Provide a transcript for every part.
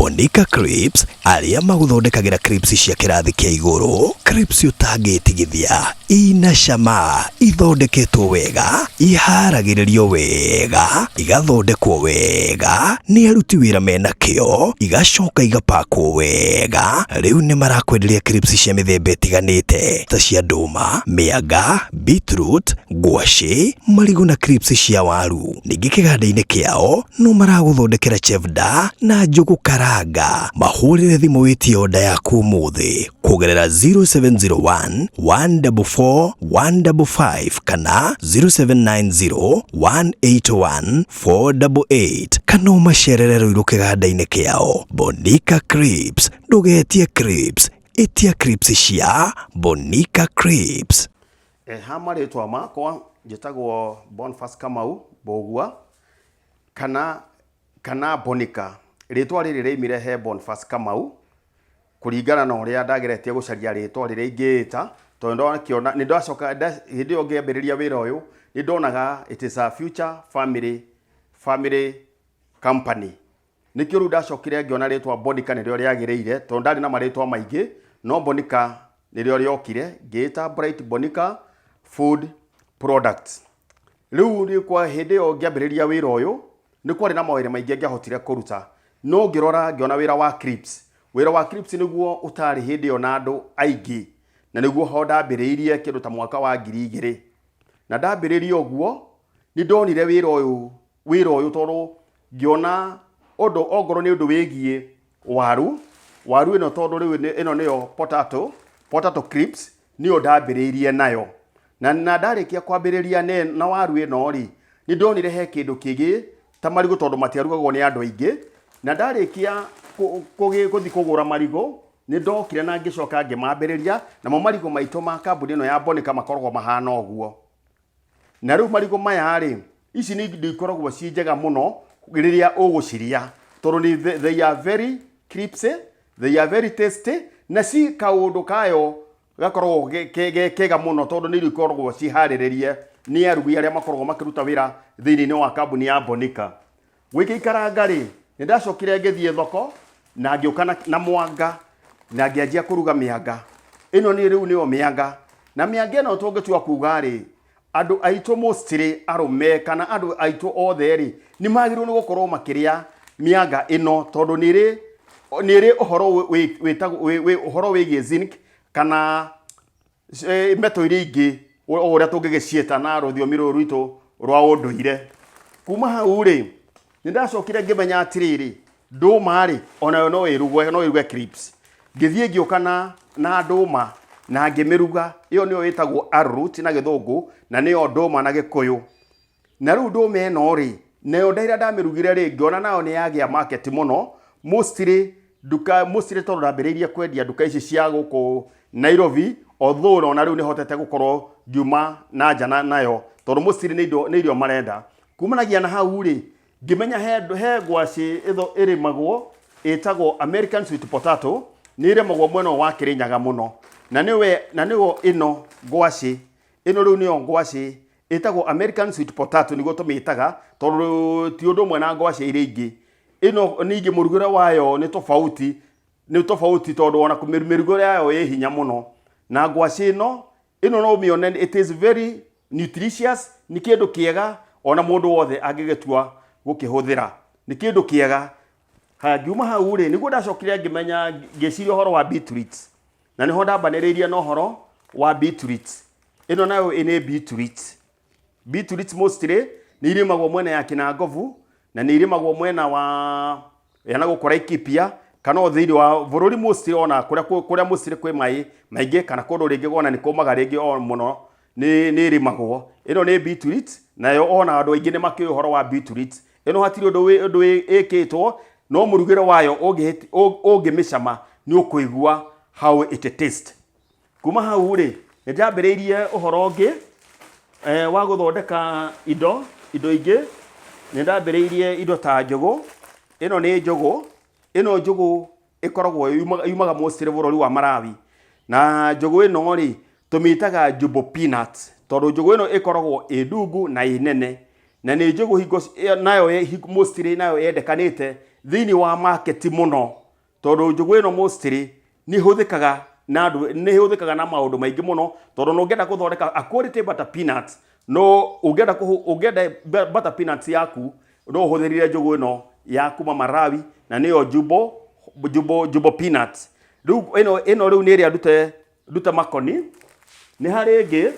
Bonica Crepes arĩa magũthondekagĩra crepes cia kĩrathi kĩa igũrũ, crepes ũtangĩtigithia, ina cama, ithondeketwo wega, iharagĩrĩrio wega, igathondekwo wega nĩ aruti wĩra mena kĩo, igacoka igapakwo wega. Rĩu nĩ marakwenderia crepes cia mĩthemba ĩtiganĩte ta cia ndũma, mĩanga, beetroot, ngwacĩ, marigũ na crisps cia waru. Ningĩ kĩganda-inĩ kĩao no maragũthondekera chevda na njũgũ karanga. Mahũrĩre thimũ wĩtie oda yaku ũmũthĩ kũgerera 0701 144 155 kana 0790 181 488 kana ũmacerere Ruiru kĩganda-inĩ kĩao. Bonica Crisps, ndũgetie crisps, ĩtia crisps cia Bonica Crisps. Ha marĩtwa makwa njĩtagwo Boniface Kamau Mbũgua kana Bonica. Rĩtwa rĩrĩ rĩaimire he Boniface Kamau kũringana na ũrĩa ndageretie gũcaria rĩtwa rĩrĩa ingĩĩta tondũ ndakĩona nĩ ndacoka hĩndĩ ĩyo ngĩambĩrĩria wĩra ũyũ nĩ ndonaga it is a future family company. Nĩkĩo rĩu ndacokire ngĩona rĩtwa Bonica nĩrĩo rĩagĩrĩire tondũ ndarĩ na marĩtwa maingĩ no Bonica nĩrĩo rĩokire ngĩĩta Bright Bonica Food Products. Rĩu rĩ kwa hĩndĩ ĩyo ngĩambĩrĩria wĩra ũyũ nĩ kwarĩ na mawĩra maingĩ ngĩahotire kũruta no ngĩrora ngĩona wĩra wa crisps. Wĩra wa crisps nĩguo ũtarĩ hĩndĩ ĩyo na andũ aingĩ na nĩguo ho ndambĩrĩirie kĩndũ ta mwaka wa 2000. Na ndambĩrĩria ũguo nĩ ndonire wĩra ũyũ tondũ ngĩona ũndũ ongorwo nĩ ũndũ wĩgiĩ waru, waru ĩno tondũ rĩu ĩno nĩyo potato crisps nĩyo ndambĩrĩirie nayo. Na ndarĩkia kwambĩrĩria na waru ĩno rĩ, nĩ ndonire he kĩndũ kĩngĩ ta marigũ tondũ matiarugagwo nĩ andũ aingĩ. Na ndarĩkia gũthiĩ kũgũra marigũ nĩ ndokire na ngĩcoka ngĩmambĩrĩria namo marigũ maitũ ma kambuni ĩno ya Bonica makoragwo mahana ũguo. Na rĩu marigũ maya rĩ, ici nĩ indo ikoragwo ci njega mũno rĩrĩa ũgũciria tondũ nĩ they are very crispy, they are very tasty na ci kaũndũ kayo gakoragwo ge kega mũno tondũ nĩ irio ikoragwo ciharĩrĩrie nĩ arugi arĩa makoragwo makĩruta wĩra thĩinĩ wa kambuni ya Bonica. Gũgĩikaranga rĩ, nĩ ndacokire ngĩthiĩ thoko na ngĩũka na mwanga na ngĩanjia kũruga mĩanga. Ĩno nĩ rĩu nĩyo mĩanga. Na mĩanga ĩno tũngĩtua kuga rĩ, andũ aitũ mostly arũme kana andũ aitũ othe rĩ, nĩ magĩrĩirwo nĩ gũkorwo makĩrĩa mĩanga ĩno tondũ nĩ ĩrĩ ũhoro wĩtagwo ũhoro wĩgiĩ zinc kana metal iria ingĩ o ũrĩa tũngĩgĩciĩta na rũthiomi rũrũ rwitũ rwa ũndũire. Kuma hau rĩ, nĩ ndacokire ngĩmenya atĩrĩrĩ, ndũma rĩ, onayo no ĩruge crisps. Ngĩthiĩ ngĩũka na ndũma na ngĩmĩruga, ĩyo nĩyo ĩtagwo arrowroot na Gĩthũngũ na nĩyo ndũma na Gĩkũyũ. Na rĩu ndũma ĩno rĩ, nayo rĩrĩa ndamĩrugire rĩ, ngĩona nayo nĩ yagĩa market mũno, mostly nduka, mostly tondũ ndambĩrĩirie kwendia nduka ici cia gũkũ Nairobi, although ona rĩu nĩ hotete gũkorwo ngiuma na nja nayo tondũ mostly nĩ irio marenda. Kumanagia na hau rĩ, ngĩmenya he ngwacĩ ĩtho ĩrĩmagwo ĩtagwo American sweet potato, nĩ ĩrĩmagwo mwena wa Kĩrĩnyaga mũno. Na nĩyo ĩno ngwacĩ, ĩno rĩu nĩyo ngwacĩ ĩtagwo American sweet potato nĩguo tũmĩtaga tondũ ti ũndũ ũmwe na ngwacĩ iria ingĩ. Ĩno ningĩ mũrugĩre wayo nĩ tofauti tondũ ona mĩrugĩre yayo ĩ hinya mũno. Na ngwacĩ ĩno no ũmĩone it is very nutritious, nĩ kĩndũ kĩega ona mũndũ wothe angĩgĩtua gũkĩhũthĩra. Nĩ kĩndũ kĩega. Haya, ngiuma hau rĩ, nĩguo ndacokire ngĩmenya ngĩciria ũhoro wa beetroot. Na nĩho ndambanĩrĩirie na ũhoro wa beetroot. Ĩno nayo nĩ beetroot. Beetroot mostly nĩ irĩmagwo mwena ya Kinangovu na nĩ irĩmagwo mwena wa ya na gũkũ Laikipia kana o thĩinĩ wa bũrũri mostly ona kũrĩa mostly kwĩ maĩ maingĩ kana kũndũ rĩngĩ wona nĩ kũmaga rĩngĩ o mũno nĩ ĩrĩmagwo. Ĩno nĩ beetroot nayo ona andũ aingĩ nĩ makĩũĩ ũhoro wa beetroot. Ĩno hatirĩ ũndũ ĩkĩtwo no mũrugĩre wayo ũngĩmĩcama nĩ ũkũigua how it taste. Kuma hau rĩ, nĩ ndambĩrĩirie ũhoro ũngĩ wa gũthondeka indo ingĩ. Nĩ ndambĩrĩirie indo ta njũgũ. Ĩno nĩ njũgũ. Ĩno njũgũ ĩkoragwo yumaga mostly bũrũri wa Malawi. Na njũgũ ĩno rĩ, tũmĩtaga jumbo peanut tondũ njũgũ ĩno ĩkoragwo ĩ ndungu na ĩ nene. Na nĩ njũgũ hingo nayo mostly nayo yendekanĩte Thĩinĩ wa market mũno, tondũ njũgũ ĩno mostly nĩ ĩhũthĩkaga na andũ, nĩ ĩhũthĩkaga na maũndũ maingĩ mũno, tondũ ona ũngĩenda gũthondeka a quality butter peanut, no ũngĩenda ũngĩenda butter peanuts yaku, no ũhũthĩrire njũgũ ĩno ya kuma Malawi, na nĩyo jumbo, jumbo, jumbo peanut. Rĩu ĩno rĩu nĩ ĩrĩa ndute makoni. Nĩ harĩ ĩngĩ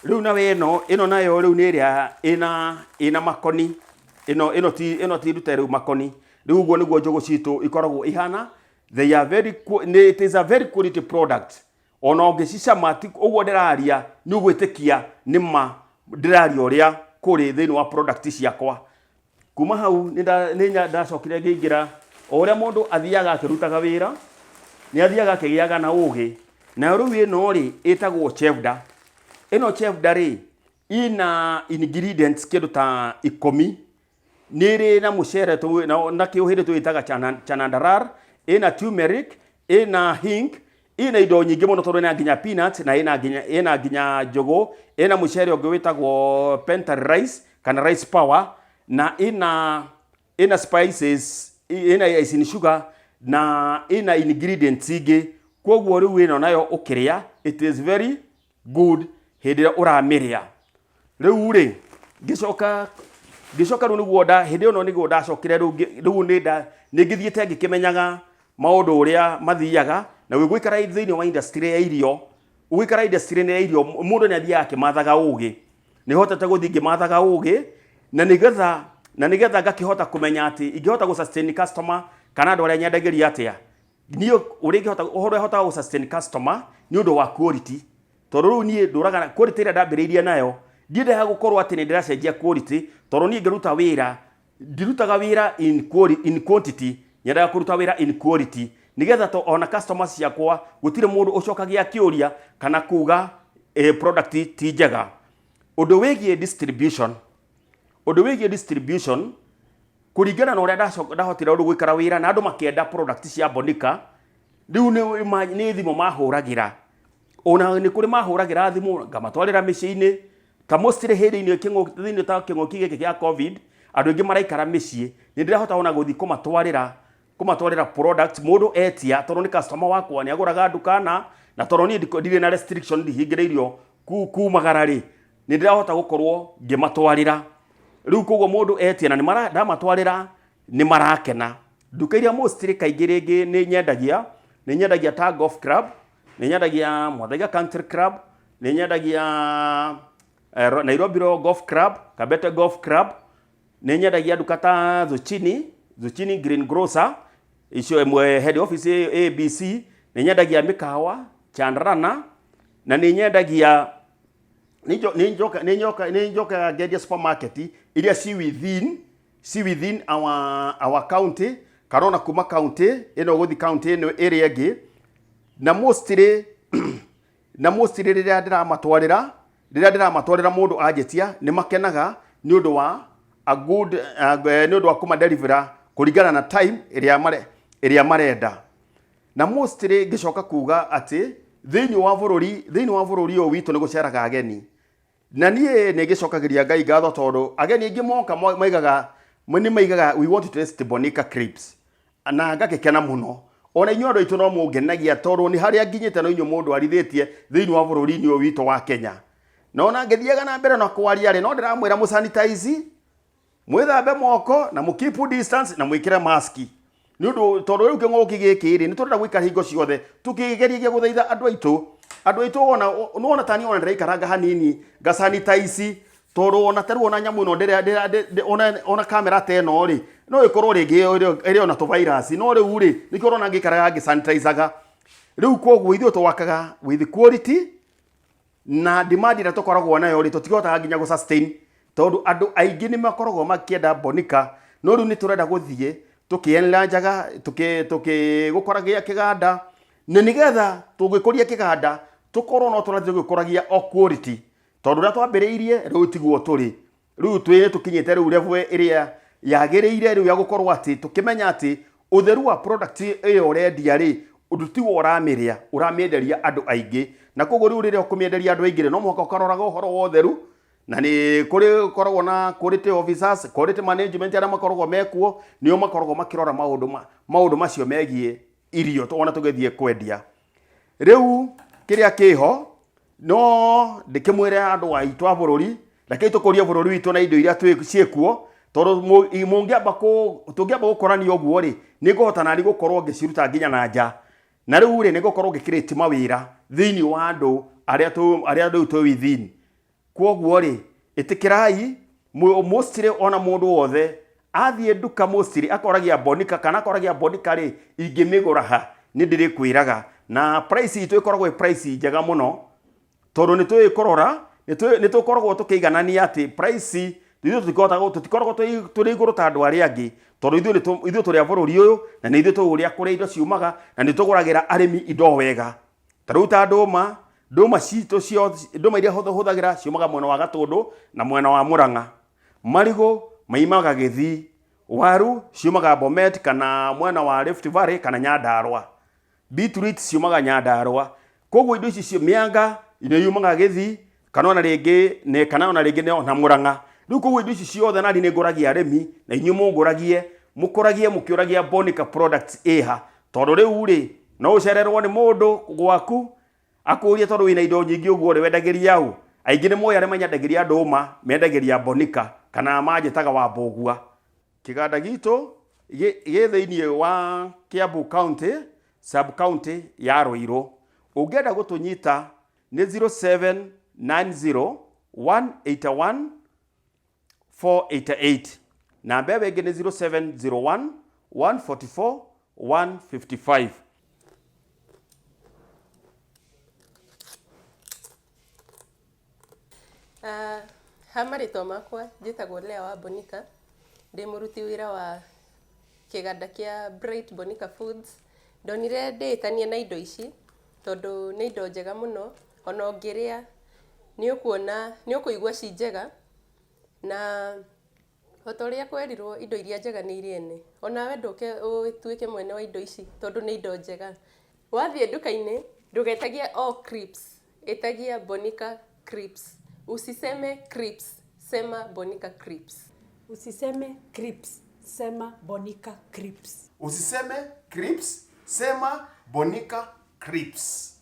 rĩu nayo ĩno nayo rĩu nĩ ĩrĩa ĩna makoni. Ĩno ti ndute rĩu makoni. Rĩu ũguo nĩguo njũgũ citũ ikoragwo ihana. They are very it is a very quality product. Ona ũngĩcicama ti ũguo ndĩraria, nĩ ũgwĩtĩkia nĩ ma ndĩraria ũrĩa kũrĩ thĩinĩ wa product ciakwa. Kuma hau nĩ ndacokire ngĩingĩra o ũrĩa mũndũ athiaga akĩrutaga wĩra, nĩ athiaga akĩgĩaga na ũgĩ. Nayo rĩu ĩno rĩ ĩtagwo chevda. Ĩno chevda rĩ ina ingredients kĩndũ ta 10. Nĩ ĩrĩ na mũcere na kĩũhĩndĩ tũwĩtaga chanandarar, ĩna turmeric, ĩna hing, ĩna indo nyingĩ mũno tondũ ĩna nginya peanut na ĩna nginya njũgũ, ĩna mũcere ũngĩ wĩtagwo pentari rice kana rice power, na ĩna spices, ĩna icing sugar na ĩna ingredients ingĩ. Koguo rĩu ĩno nayo ũkĩrĩa, it is very good hĩndĩ ĩrĩa ũramĩrĩa. Rĩu rĩ ngĩcoka rĩu nĩguo nda hĩndĩ ĩno nĩguo ndacokire rĩu rĩu nĩ ngĩthiĩte ngĩkĩmenyaga maũndũ ũrĩa mathiaga na gũikara thĩinĩ wa industry ya irio. Ũgũikara industry ya irio, mũndũ nĩ athiaga akĩmathaga ũgĩ. Nĩ hotete gũthiĩ ngĩmathaga ũgĩ na nĩgetha ngakĩhota kũmenya atĩ ingĩhota gũ sustain customer kana andũ arĩa nyendagĩria atĩa. Niĩ ũrĩa ingĩhota, ũhoro hotaga gũ sustain customer nĩ ũndũ wa quality, tondũ rĩu niĩ ndũraga na quality ĩrĩa ndambĩrĩirie nayo. Ndiendaga gũkorwo atĩ nĩ ndĩracenjia quality, tondũ niĩ ngĩruta wĩra ndirutaga wĩra in quantity, nyendaga kũruta wĩra in quality, nĩgetha to ona customers ciakwa gũtirĩ mũndũ ũcokagia kĩũria kana kuga product ti njega. Ũndũ wĩgiĩ distribution, kũringana na ũrĩa ndahotire ũndũ gũikara wĩra na andũ makĩenda product cia Bonica, rĩu nĩ thimũ mahũragĩra. Ona nĩ kũrĩ mahũragĩra thimũ ngamatwarĩra mĩciĩ-inĩ, ta mostly hĩndĩ-inĩ thĩinĩ ta kĩng'ũki gĩkĩ kĩa COVID, andũ aingĩ maraikara mĩciĩ. Nĩ ndĩrahota ona gũthiĩ kũmatwarĩra product mũndũ etia, tondũ nĩ customer wakwa, nĩ agũraga nduka na tondũ niĩ ndirĩ na restriction, ndihingĩrĩirio kumagara rĩ, nĩ ndĩrahota gũkorwo ngĩmatwarĩra rĩu. Koguo mũndũ etia na nĩ ndamatwarĩra nĩ marakena. Nduka iria mostly kaingĩ rĩngĩ nĩ nyendagia ta Golf Club, nĩ nyendagia Muthaiga Country Club, nĩ nyendagia Nairobi Royal Golf Club, Kabete Golf Club, nĩ nyendagia nduka ta Zucchini Green Grocer, icio ĩmwe head office ABC, nĩ nyendagia mĩkawa Chandarana, na nĩ nyendagia nĩ njokaga ngendia supermarket iria ci within our county kana ona kuma county ĩno gũthi county ĩno ĩrĩa ĩngĩ. Na mostly rĩrĩa ndĩramatwarĩra mũndũ anjĩtia, nĩ makenaga nĩ ũndũ wa a good nĩ ũndũ wa kũma deliver kũringana na time ĩrĩa marenda. Na mostly ngĩcoka kuga atĩ thĩinĩ wa bũrũri ũyũ witũ nĩ gũceraga ageni, na niĩ nĩ ngĩcokagĩria Ngai ngatho tondũ ageni aingĩ moka maigaga nĩ maigaga, "We want to taste Bonica crisps," na ngagĩkena mũno. Ona inyuĩ andũ aitũ no mũngenagia, tondũ nĩ harĩa nginyĩte no inyuĩ mũndũ arithĩtie thĩinĩ wa bũrũri-inĩ ũyũ witũ wa Kenya. Na ona ngĩthiaga na mbere na kwaria rĩ, no ndĩramwĩra mũsanitize, mwĩthambe moko na mũ keep distance na mwĩkĩre maski, nĩ ũndũ tondũ rĩu kĩng'ũki gĩkĩ rĩ, nĩ tũrenda gũikara hingo ciothe tũkĩgeragia gũthaitha andũ aitũ. Ona nĩwona tani ona ndĩraikaranga hanini ngasanitize, tondũ ona tarĩu ona nyamũ ĩno ona kamera ta ĩno rĩ, no ĩkorwo rĩngĩ ĩrĩ ona tũ virus, no rĩu rĩ, nĩkĩo ũrona ngĩikaraga ngĩsanitizaga rĩu. Koguo ithuĩ twakaga with quality, na demand ĩrĩa tũkoragwo nayo rĩ, tũtihotaga nginya gũ sustain, tondũ andũ aingĩ nĩ makoragwo makĩenda Bonica. No rĩu nĩ tũrenda gũthiĩ tũkĩenlanjaga, tũkĩgũkoragia kĩganda, na nĩgetha tũngĩkũria kĩganda tũkorwo no tũrathiĩ tũgĩkũragia o quality, tondũ ũrĩa twambĩrĩirie rĩu tiguo tũrĩ rĩu. Tũkinyĩte rĩu level ĩrĩa yagĩrĩire rĩu ya gũkorwo atĩ tũkĩmenya atĩ ũtheru wa product ĩyo ũrendia rĩ, ũndũ tiwo ũramĩrĩa, ũramĩenderia andũ aingĩ. Na koguo rĩu rĩrĩa ũkũmĩenderia andũ aingĩ rĩ, no mũhaka ũkaroraga ũhoro wa ũtheru. Na nĩ kũrĩ koragwo na quality officers, quality management arĩa makoragwo mekuo, nĩo makoragwo makĩrora maũndũ ma, maũndũ macio megiĩ irio ona tũgĩthiĩ kwendia. Rĩu kĩrĩa kĩho no ndĩkĩmwĩre andũ aitũ a bũrũri, rekei tũkũrie bũrũri witũ na indo iria ciĩkuo, tondũ mũngĩamba tũngĩamba gũkũrania ũguo rĩ, nĩ ngũhota nani gũkorwo ngĩciruta nginya na nja. Na rĩu rĩ, nĩ ngũkorwo ngĩkĩrĩti mawĩra thĩinĩ wa andũ arĩa arĩa rĩu twĩ within. Kwoguo rĩ, ĩtĩkĩrai mostly ona mũndũ wothe athiĩ nduka mostly akoragia Bonica, kana akoragia Bonica rĩ, ingĩmĩgũra ha? Nĩ ndĩrĩkwĩraga. Na price itũ ĩkoragwo ĩ price njega mũno, tondũ nĩ tũĩ kũrora, nĩ tũkoragwo tũkĩiganania atĩ price ithuĩ tũtikoragwo tũrĩ igũrũ ta andũ arĩa angĩ, tondũ ithuĩ tũrĩ a bũrũri ũyũ, na nĩ ithuĩ tũĩ ũrĩa kũrĩa indo ciumaga, na nĩ tũgũragĩra arĩmi indo wega. Ta rĩu ta ndũma, ndũma citũ ciothe, ndũma iria hũthagĩra ciumaga mwena wa Gatũndũ na mwena wa Mũrang'a. Marigũ maimaga Gĩthii. Waru ciumaga Bomet kana mwena wa Rift Valley kana Nyandarua. Beetroot ciumaga Nyandarua. Koguo indo ici mĩanga nĩ yumaga Gĩthii kana ona rĩngĩ nĩ, kana ona rĩngĩ nĩ ona Mũrang'a. Rĩu koguo indo ici ciothe nani nĩ ngũragia arĩmi na inyuĩ mũngũragie, mũkũragie mũkĩũragia Bonica products ĩha. Tondũ rĩu rĩ, no ũcererwo nĩ mũndũ gwaku akũrie tondũ wĩna indo nyingĩ ũguo rĩ, wendagĩria ũ? Aingĩ nĩ moĩ arĩa manyendagĩria ndũma, mendagĩria Bonica kana manjĩtaga wa Mbũgua. Kĩganda gitũ gĩ thĩinĩ wa Kiambu County, sub county ya Ruiru. Ũngĩenda gũtũnyita nĩ 0790 181 488. Namba ĩyo ĩngĩ nĩ 0701 144 155. Ha marĩtwa makwa njĩtagwo Leah wa Bonica, ndĩ mũruti wĩra wa kĩganda kĩa Bright Bonica Foods. Ndonire ndĩĩtanie na indo ici tondũ nĩ indo njega mũno, ona ũngĩrĩa nĩ ũkuona, nĩ ũkũigua ci njega na o ta ũrĩa kwerirwo indo iria njega nĩ irĩ ene, onawe ndũke ũtuĩke mwene wa indo ici tondũ nĩ indo njega. Wathiĩ nduka-inĩ ndũgetagie o crisps, ĩtagia Bonica crisps. Usiseme crisps, sema Bonica crisps. Usiseme crisps, sema Bonica crisps. Usiseme crisps, sema Bonica crisps.